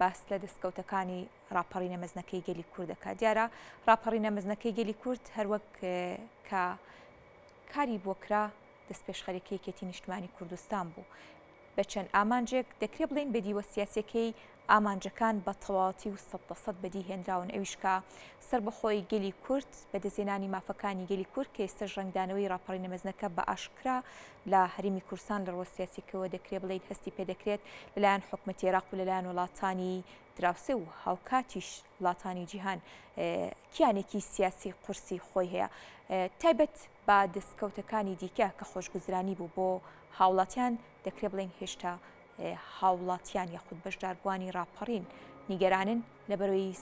باس لە دەستکەوتەکانی ڕاپەڕینە مەزنەکەی گەلی کورد دەکات. دیارە ڕاپەڕینە مەزنەکەی گەلی کورد هەروەک کە کاری بۆ کرا دەستپێشخەرەکەی یەکێتی نیشتمانی کوردستان بوو. بە چەند ئامانجێک دەکرێ بڵێین بە دیوە سیاسیەکەی ئامانجەکان بە تەواوەتی و سەد بەدی هێنراون ئەویش کە سەربەخۆیی گەلی کورد، بەدەستهێنانی مافەکانی گەلی کورد کە ئێستەش ڕەنگدانەوەی ڕاپەڕینە مەزنەکە بە ئاشکرا لە هەرێمی کوردستان لە ڕووە سیاسیەکەوە دەکرێ بڵێین هەستی پێدەکرێت لەلایەن حکومەتی عێراق و لەلایەن وڵاتانی دراوسێ و هاوکاتیش وڵاتانی جیهان کیانێکی سیاسی قورسی خۆی هەیە تایبەت بە دەستکەوتەکانی دیکە کە خۆشگوزرانی بوو بۆ هاوڵاتیان دەکرێ بڵێین هێشتا هاوڵاتیان یاخود بەشداربووانی ڕاپەڕین نیگەرانن لەبەرەوەی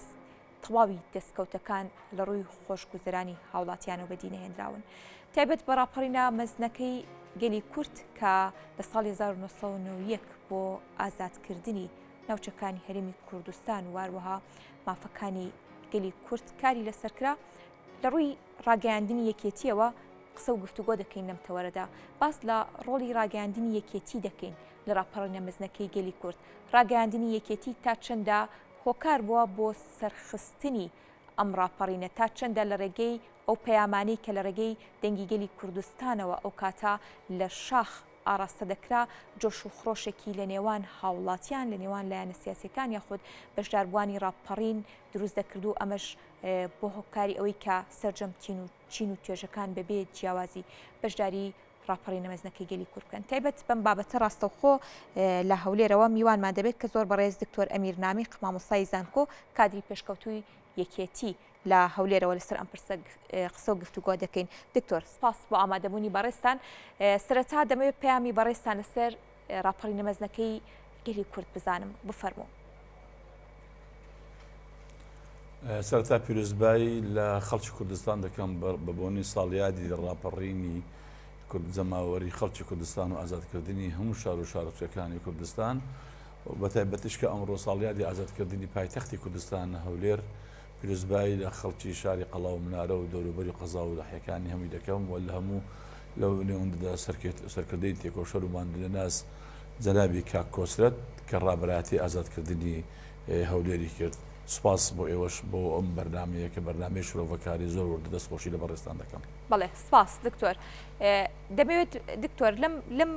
تەواوی دەستکەوتەکان لە ڕووی خۆشگوزەرانی هاوڵاتیانەوە بەدی نەهێنراون. تایبەت بە ڕاپەڕینە مەزنەکەی گەلی کورد کە لە ساڵی 1991 بۆ ئازادکردنی ناوچەکانی هەرێمی کوردستان و هەروەها مافەکانی گەلی کورد کاری لەسەر کرا، لە ڕووی ڕاگەیاندنی یەکێتییەوە قسە و گفتوگۆ دەکەین لەم تەوەرەدا باس لە ڕۆڵی ڕاگەیاندنی یەکێتی دەکەین لە ڕاپەڕینە مەزنەکەی گەلی کورد ڕاگەیاندنی یەکێتی تا چەندە هۆکار بووە بۆ سەرخستنی ئەم ڕاپەڕینە تا چەندە لە ڕێگەی ئەو پەیامانەی کە لە ڕێگەی دەنگی گەلی کوردستانەوە ئەو کاتە لە شاخ ئاڕاستە دەکرا جۆش و خرۆشێکی لە نێوان هاوڵاتیان لە نێوان لایەنە سیاسیەکان یاخود بەشداربووانی ڕاپەڕین دروست دەکرد و ئەمەش بۆ هۆکاری ئەوەی کە سەرجەم چین و چین و توێژەکان بەبێ جیاوازی بەشداری ڕاپەڕینە مەزنەکەی گەلی کورد بکەن. تایبەت بەم بابەتە ڕاستەوخۆ لە هەولێرەوە میوانمان دەبێت کە زۆر بەڕێز دکتۆر ئەمیر نامیق مامۆستای زانکۆ کادری پێشکەوتووی یەکێتی لە هەولێرەوە لەسەر ئەم پرسە قسە و گفتوگۆ دەکەین. دکتۆر سپاس بۆ ئامادەبوونی بەڕێزتان. سەرەتا دەمەوێت پەیامی بەڕێزتان لەسەر ڕاپەڕینە مەزنەکەی گەلی کورد بزانم بفەرموو. سەرەتا پیرۆزبایی لە خەڵکی کوردستان دەکەم بە بۆنەی ساڵیادی ڕاپەڕینی کورد جەماوەری خەڵکی کوردستان و ئازادکردنی هەموو شار و شارۆچکەکانی کوردستان و بە تایبەتیش کە ئەمڕۆ ساڵیادی ئازادکردنی پایتەختی کوردستان هەولێر پیرۆزبایی لە خەڵکی شاری قەڵا و منارە و دەوروبەری قەزا و ناحیەکانی هەمووی دەکەم و لە هەموو لەو نێوەندەدا سەرکردەی تێکۆشەر و ماندوونەناس جەنابی کاک کۆسرەت کە ڕابەرایەتی ئازادکردنی هەولێری کرد. سوپاس بۆ ئێوەش بۆ ئەم بەرنامەیە کە بەرنامەی شرۆڤەکاری زۆر وردە دەست خۆشی لە بەڕێزتان دەکەم. بەڵێ سپاس دکتۆر. دەمەوێت دکتۆر لەم لەم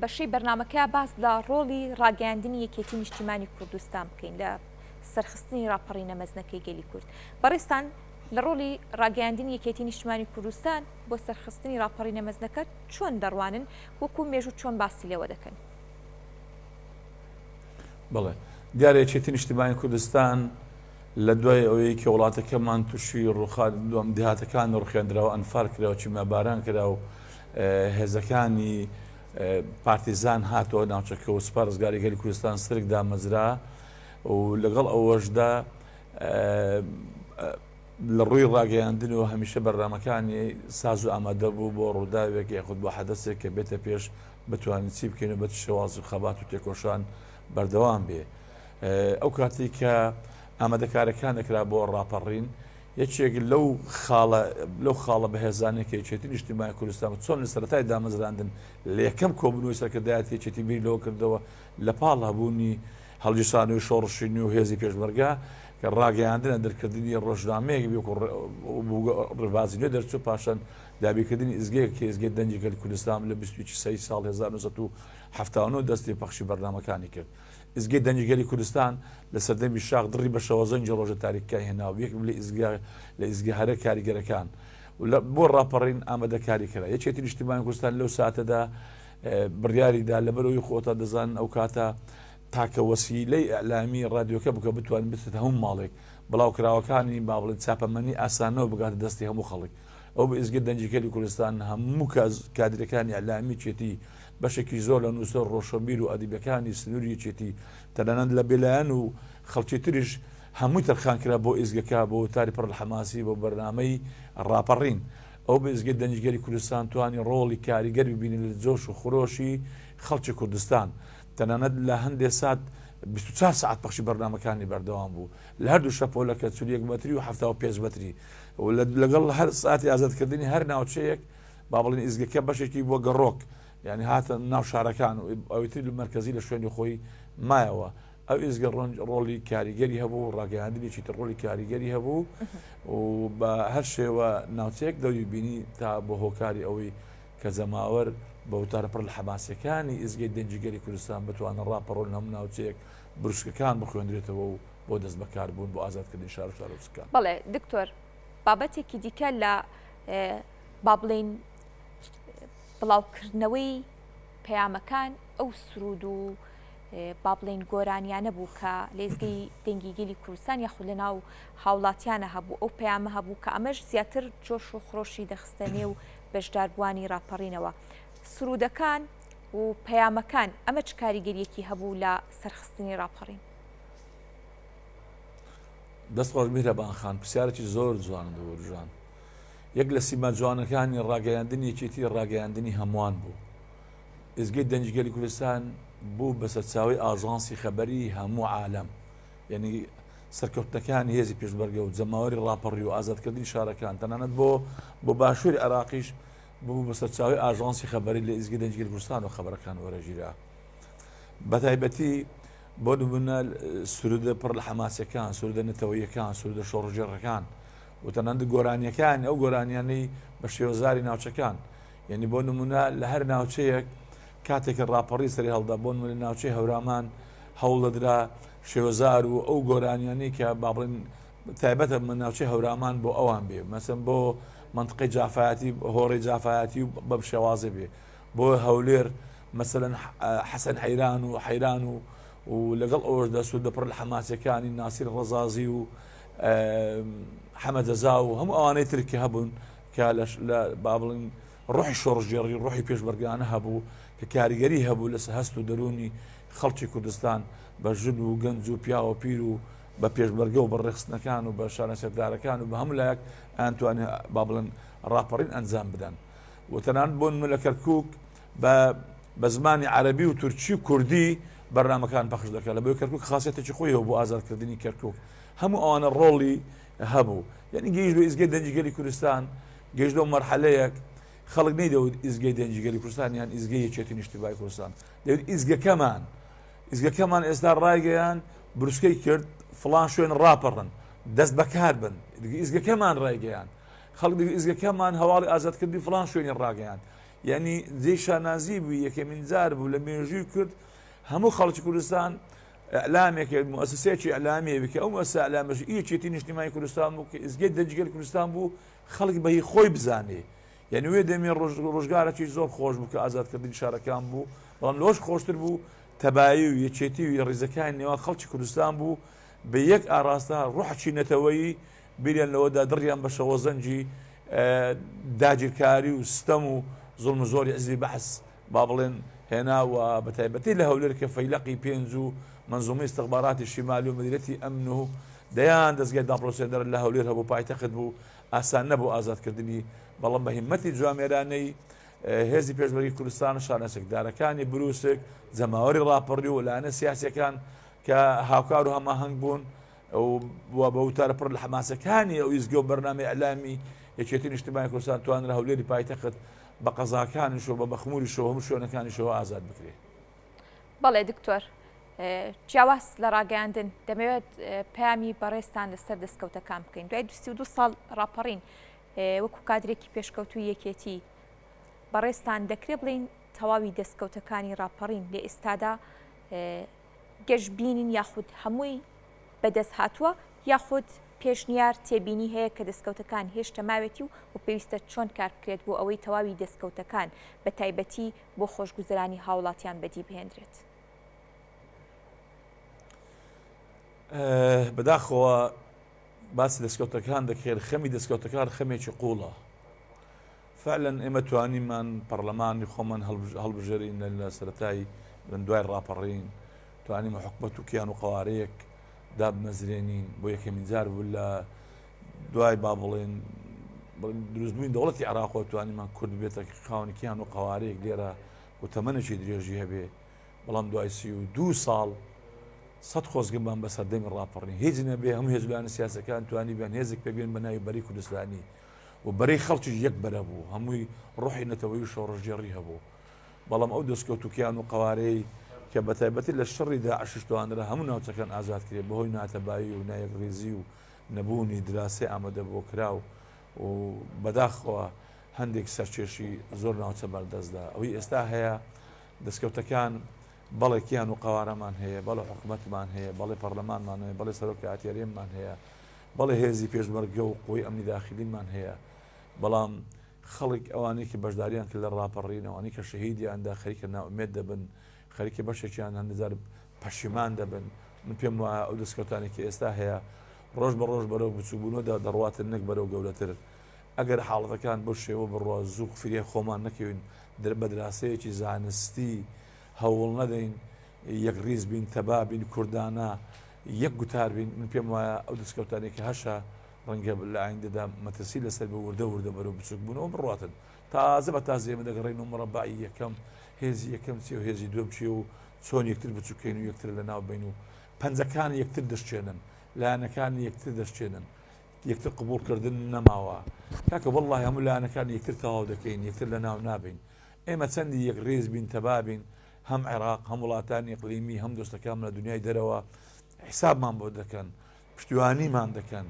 بەشەی بەرنامەکە باس لە ڕۆڵی ڕاگەیاندنی یەکێتی نیشتیمانی کوردستان بکەین لە سەرخستنی ڕاپەڕینە مەزنەکەی گەلی کورد. بەڕێزتان لە ڕۆڵی ڕاگەیاندنی یەکێتی نیشتمانی کوردستان بۆ سەرخستنی ڕاپەڕینە مەزنەکە چۆن دەڕوانن وەکو مێژوو چۆن باسی لێوە دەکەن؟ بەڵێ دیارە یەکێتی نیشتیمانی کوردستان لە دوای ئەوەی کە وڵاتەکەمان تووشی ڕوخان دوم دێهاتەکان ڕوخێندراوە ئەنفال کرا و کیمیاباران کرا و هێزەکانی پارتیزان هاتەوە ناوچەکە و سوپا ڕزگاری گەلی کوردستان سرک دامەزرا و لەگەڵ ئەوەشدا لە ڕووی ڕاگەیاندنەوە هەمیشە بەرنامەکانی ساز و ئامادە بوو بۆ ڕووداوێک یاخود بۆ حەدەسێک کە بێتە پێش بتوانین چی بکەین و بە چ شێواز و خەبات و تێکۆشان بەردەوام بێ. ئەو کاتەی کە ئامادەکارەکان دەکرا بۆ ڕاپەڕین یەکێک لەو خاڵە لەو خاڵە بەهێزانەی کە یەکێتی نیشتیمانی کوردستان چۆن لە سەرەتای دامەزراندن لە یەکەم کۆبوونەوەی سەرکردایەتی یەکێتی بیری لەوە کردەوە لە پاڵ هەبوونی هەڵگیرسانەوەی شۆڕشی نوێ و هێزی پێشمەرگە کە ڕاگەیاندنە دەرکردنی ڕۆژنامەیەک بێ ڕێبازی نوێ دەرچوو پاشان دابینکردنی ئیزگەیەک کە ئیزگەی دەنگی گەلی کوردستان لە 21 سەی ساڵ 1979 دەستی پەخشی بەرنامەکانی کرد. ئیزگەی دەنگی گەلی کوردستان لە سەردەمی شاخ دڕی بە شەوەزەنگی ڕۆژە تاریکەکانی هێنا و یەک لە ئیزگە لە ئیزگە هەرە کاریگەرەکان و لە بۆ ڕاپەڕین ئامادەکاری کرا. یەکێتی نیشتیمانی کوردستان لەو ساتەدا بڕیاری دا لەبەرئەوەی خۆتان دەزانن ئەو کاتە تاکە وەسیلەی ئیعلامی ڕادیۆکە بوو کە بتوانین بچێتە هەموو ماڵێک بڵاوکراوەکانی با بڵێن چاپەمەنی ئاسانەوە بگاتە دەستی هەموو خەڵک ئەو بە ئیزگە دەنگی گەلی کوردستان هەموو کادرەکانی ئیعلامی یەکێتی بەشێکی زۆر لە نووسەر ڕۆشنبیر و ئەدیبەکانی سنووری یەکێتی تەنانەت لە بێلایەن و خەڵکی تریش هەمووی تەرخان کرا بۆ ئیزگەکە بۆ وتاری پڕ لە حەماسی بۆ بەرنامەی ڕاپەڕین ئەو بە ئیزگەی دەنگی گەلی کوردستان توانی ڕۆڵی کاریگەر ببینێت لە جۆش و خرۆشی خەڵکی کوردستان تەنانەت لە هەندێ سات 24 سەعات پەخشی بەرنامەکانی بەردەوام بوو لە هەردوو شەپۆلەکە 41 مەتری و 75 مەتری و لەگەڵ هەر ساتی ئازادکردنی هەر ناوچەیەک با بڵێن ئیزگەکە بەشێکی بووە گەڕۆک یعنی هاتە ناو شارەکان و ئەوی تر مەرکەزی لە شوێنی خۆی مایەوە. ئەو ئێزگە ڕۆڵی کاریگەری هەبوو، ڕاگەیاندنێکی تر ڕۆڵی کاریگەری هەبوو و بە هەر شێوە ناوچەیەک دەوری بینی تا بۆ هۆکاری ئەوەی کە جەماوەر بە وتارە پڕ لە حەماسیەکانی ئێزگەی دەنگی گەلی کوردستان بتوانن ڕاپەڕۆن لە هەموو ناوچەیەک بروسکەکان بخوێندرێتەوە و بۆ دەستبەکاربوون بۆ ئازادکردنی شار و شارۆچکەکان. بەڵێ دکتۆر، بابەتێکی دیکە لە با بڵێین بڵاوکردنەوەی پەیامەکان ئەو سرود و با بڵێین گۆرانیانە بوو کە لێزگەی دەنگی گەلی کوردستان یاخود لە ناو هاوڵاتیانە هەبوو ئەو پەیامە هەبوو کە ئەمەش زیاتر جۆش و خرۆشی دەخستە نێو بەشداربووانی ڕاپەڕینەوە سرودەکان و پەیامەکان ئەمە چ کاریگەریەکی هەبوو لە سەرخستنی ڕاپەڕین؟ دەست خۆش میهرەبان خان پرسیارێکی زۆر جوانت وروژان یەک لە سیما جوانەکانی ڕاگەیاندنی یەکێتی ڕاگەیاندنی هەمووان بوو ئێزگەی دەنگی گەلی کوردستان بوو بە سەرچاوەی ئاژانسی خەبەری هەموو عالەم یعنی سەرکەوتنەکانی هێزی پێشمەرگە و جەماوەری ڕاپەڕی و ئازادکردنی شارەکان تەنانەت بۆ بۆ باشووری عێراقیش ببوو بە سەرچاوەی ئاژانسی خەبەری لە ئیزگەی دەنگی گەلی کوردستان و خەبەرەکان وەرەگیرا بەتایبەتی بۆ نمونە سرودە پڕ لە حەماسەکان سرودە نەتەوەیەکان سرودە شۆڕژێڕەکان و تەنانەت گۆرانیەکان ئەو گۆرانیانەی بە شێوەزاری ناوچەکان یعنی بۆ نمونە لە هەر ناوچەیەک کاتێک ڕاپەڕی سەری هەڵدا بۆ نمونە ناوچەی هەورامان هەوڵدەدرا شێوەزار و ئەو گۆرانیانەی کە با بڵێن تایبەتە بە ناوچەی هەورامان بۆ ئەوان بێ مەسەن بۆ منطقەی جافایەتی هۆڕی جافایەتی و بەم شێوازە بێ بۆ هەولێر مەسەلەن حەسەن حەیران و حەیران و و لەگەڵ ئەوەشدا سوودە پڕ لە حەماسەکانی ناسیر ڕەزازی و حەمە جەزا و هەموو ئەوانەی تر کە هەبوون کە لە با بڵێن ڕۆحی شۆڕشگێڕی ڕۆحی پێشمەرگانە هەبوو کە کاریگەری هەبوو لەسەر هەست و دەروونی خەڵکی کوردستان بە ژن و گەنج و پیاو و پیر و بە پێشمەرگە و بە ڕێکخستنەکان و بە شانە چەکدارەکان و بە هەموو لایەک ئەیانتوانی با بڵێن ڕاپەڕین ئەنجام بدەن. و تەنانەت بۆ نمونە لە کەرکوک بە بە زمانی عەرەبی و تورکی و کوردی بەرنامەکان پەخش دەکات لە بۆی کەرکوک خاصیتێکی خۆی هەبوو بۆ ئازادکردنی کەرکوک هەموو ئەوانە ڕۆڵی هەبوو یعنی گەیشت بە ئیزگەی دەنگی گەلی کوردستان گەیشت بە مەرحەلەیەک خەڵک نەیدەوت ئیزگەی دەنگی گەلی کوردستان یان ئیزگەی یەکێتی نیشتیمانی کوردستان دەوت ئیزگەکەمان ئیزگەکەمان ئێستا ڕایگەیان بروسکەی کرد فڵان شوێن ڕاپەڕن دەست بەکار بن ئیزگەکەمان ڕایگەیان خەڵک دەگوت ئیزگەکەمان هەواڵی ئازادکردنی فڵان شوێنی ڕاگەیاند یعنی جێی شانازی بوو یەکەمین جار بوو لە مێژووی کورد هەموو خەڵکی کوردستان ئەلامێک موسسەیەکی ئەلامیە بکە ئەو مؤسسە ئەلامەش یەکێتی نیشتیمانی کوردستان بوو کە ئیزگەی دەنگی گەلی کوردستان بوو خەڵک بە هی خۆی بزانێ یعنی وێ دەمێ ڕۆژ ڕۆژگارێکی زۆر خۆش بوو کە ئازادکردنی شارەکان بوو بەڵام لەوەش خۆشتر بوو تەبایی و یەکێتی و ڕیزەکانی نێوان خەڵکی کوردستان بوو بە یەک ئاراستە ڕۆحی نەتەوەیی بیریان لەوەدا دڕیان بە شەوەزەنگی داگیرکاری و ستەم و زوڵم و زۆری حزبی بەعس با بڵێن هێنا و بە تایبەتی لە هەولێر کە فەیلەقی پێنج و مەنزومەی ئیستخباراتی شیمالی و مدیریەتی ئەمن و دەیان دەزگای داپڵۆسێنەر لە هەولێر هەبوو پایتەخت بوو ئاسان نەبوو ئازادکردنی بەڵام بە هیمەتی جوامێرانەی هێزی پێشمەرگی کوردستان شانە چەکدارەکانی بروسک جەماوەری ڕاپەڕی و لایەنە سیاسیەکان کە هاوکار و هەماهەنگ بوون و بە وتارە پڕ لە حەماسەکانی ئەو ئیزگە و بەرنامەی ئیعلامی یەکێتی نیشتمانی کوردستان توانرا هەولێری پایتەخت بە قەزاکانیشەوە بە مەخموریشەوە هەموو شوێنەکانیشەوە ئازاد بکرێ. بەڵێ دکتۆر جیاواز لە ڕاگەیاندن دەمەوێت پەیامی بەڕێزتان لەسەر دەستکەوتەکان بکەین دوای 22 ساڵ ڕاپەڕین وەکو کادرێکی پێشکەوتووی یەکێتی بەڕێزتان دەکرێ بڵین تەواوی دەستکەوتەکانی ڕاپەڕین لە ئێستادا گەشبینین یاخود هەمووی بەدەست هاتووە یاخود پێشنیار تێبینی هەیە کە دەستکەوتەکان هێشتا ماوێتی و و پێویستە چۆن کار بکرێت بۆ ئەوەی تەواوی دەستکەوتەکان بە تایبەتی بۆ خۆشگوزەرانی هاوڵاتیان بەدی بهێندرێت؟ بەداخەوە باسی دەستکەوتەکان دەکرێت خەمی دەستکەوتەکان خەمێکی قوڵە فعلا ئێمە توانیمان پەڕلەمانی خۆمان هەڵبژێرین لە سەرەتای من دوای ڕاپەڕین توانیمە حکومەت و کیان و قەوارەیەک دابمەزرێنین بۆ یەکەمین جار بوو لە دوای با بڵێن دروستبووین دەوڵەتی عراقەوە توانیمان کورد بێتە خاوەنی کیان و قەوارەیەک لێرە و تەمەنێکی درێژی هەبێ بەڵام دوای 32 ساڵ سەد خۆزگەمان بە سەردەمی ڕاپەڕین هیچ نەبێ هەموو هێزلایەنە سیاسەکان توانیبیان هێزێک پێک بێن بە ناوی بەرەی کوردستانی و بەرەی خەڵکیش یەک بەرە بوو، هەمووی ڕۆحی نەتەوەیی و شۆڕشگێڕی هەبوو. بەڵام ئەو دەستکەوت و کیان و قەوارەیەی. کە بەتایبەتی لە شەڕی داعشیش توانرا هەموو ناوچەکان ئازاد کرێ بەهۆی ناتەبایی و نایەکڕیزی و نەبوونی دراسەی ئامادەبۆکراو و بەداخەوە هەندێک سەرکێشی زۆر ناوچە بەردەستدا ئەوەی ئێستا هەیە دەستکەوتەکان بەڵێ کیان و قەوارەمان هەیە، بەڵێ حکومەتمان هەیە، بەڵێ پەڕلەمانمان هەیە، بەڵێ سەرۆکایەتی هەرێممان هەیە، بەڵێ هێزی پێشمەرگە و قوەی ئەمنی داخلیمان هەیە، بەڵام خەڵک ئەوانەی کە بەشداریان کرد لە ڕاپەڕین، ئەوانەی کە شەهیدیان دا خەریکە نائومێد دەبن، خەریکە بەشێکیان هەندێک جار پەشیمان دەبن. من پێم وایە ئەو دەستکەوتانەی کە ئێستا هەیە ڕۆژ بە ڕۆژ بەرەو بچووکبوونەوە دەڕواتن نەک بەرەو گەورەتر. ئەگەر حاڵەتەکان بەو شێوە بڕوا زوو فریای خۆمان نەکەوین، بە دراسەیەکی زانستی هەوڵ نەدەین یەکڕیز بین، تەبا بین، کوردانە یەک گوتار بین، من پێم وایە ئەو دەستکەوتانەی کە هەشە ڕەنگە لە ئایندەدا مەترسی لەسەر بێ وردە وردە بەرەو بچووکبوونەوە بڕواتن. تازە بە تازە ئێمە دەگەڕێینەوە مڕەبەعی یەکەم، هێزی یەکەم چییە و هێزی دووەم چییە و چۆن یەکتر بچووکەین و یەکتر لەناو بەین و پەنجەکان یەکتر دەشکێنن، لایەنەکان یەکتر دەشکێنن. یەکتر قبوڵ کردن نەماوە کاکە وەڵڵاهی هەموو لایەنەکان یەکتر تەواو دەکەین یەکتر لەناو نابەین ئێمە چەندی یەک ڕیز بین تەبا بین هەم عێراق هەم وڵاتانی ئیقلیمی هەم دۆستەکانمان لە دنیای دەرەوە حیسابمان بۆ دەکەن پشتیوانیمان دەکەن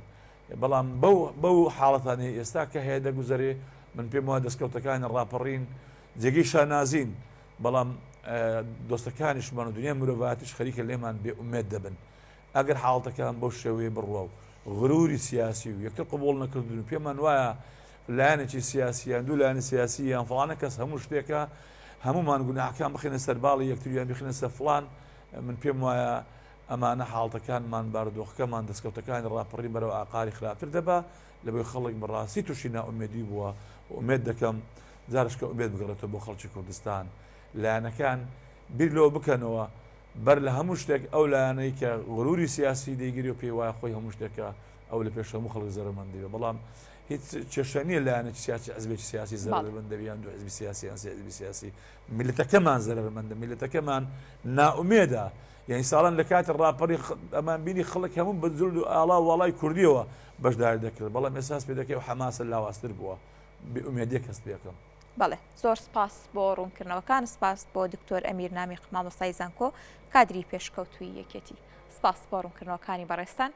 بەڵام بەو بەو حاڵەتانەی ئێستا کە هەیە دەگوزەرێ من پێم وایە دەستکەوتەکانی ڕاپەڕین جێگەی شانازین بەڵام دۆستەکانیشمان و دنیای مرۆڤایەتیش خەریکە لێمان بێ ئومێد دەبن ئەگەر حاڵەتەکان بەو شێوەیە بڕوا و غروری سیاسی و یەکتر قبوڵ نەکردن و پێمان وایە لایەنێکی سیاسی یان دوو لایەنی سیاسی یان فڵانە کەس هەموو شتێکە هەمومان گوناحەکان بخینە سەر باڵی یەکتر یان بخینە سەر فڵان من پێم وایە ئەمانە حاڵتەکانمان بارودۆخەکەمان دەستکەوتەکانی ڕاپەڕین بەرەو ئاقاری خراپتر دەبا لەبەی خەڵک بەڕاستی تووشی نائومێدی بووە و ئومێد دەکەم جارشکە ئومێد بگەڕێتەوە بۆ خەڵکی کوردستان لایەنەکان بیر لەوە بکەنەوە بەر لە هەموو شتێک ئەو لایەنەی کە غروری سیاسی دەیگری و پێی وایە خۆی هەموو شتێکە ئەو لە پێش هەموو خەڵک زەرەرمەند دەبێت بەڵام هیچ کێشە نییە لایەنێکی سیاسی حزبێکی سیاسی زەرەرمەند دەبێت یان دوو حزبی سیاسی یان سێ حزبی سیاسی میللەتەکەمان زەرەرمەندە میللەتەکەمان نائومێدە یعنی ساڵان لە کاتی ڕاپەڕی ئەمان بینی خەڵک هەموو بە جل و ئاڵا و واڵای کوردیەوە بەشداری دەکرد بەڵام ئێساس پێ دەکەی و حەماسە لاوازتر بووە بێ ئومێدیەک هەست پێ ئەکەم. بەڵێ زۆر سپاس بۆ ڕوونکردنەوەکان سپاس بۆ دکتۆر ئەمیر نامیق مامۆستای زانکۆ کادری پێشکەوتووی یەکێتی سپاس بۆ ڕوونکردنەوەکانی بەڕێزتان.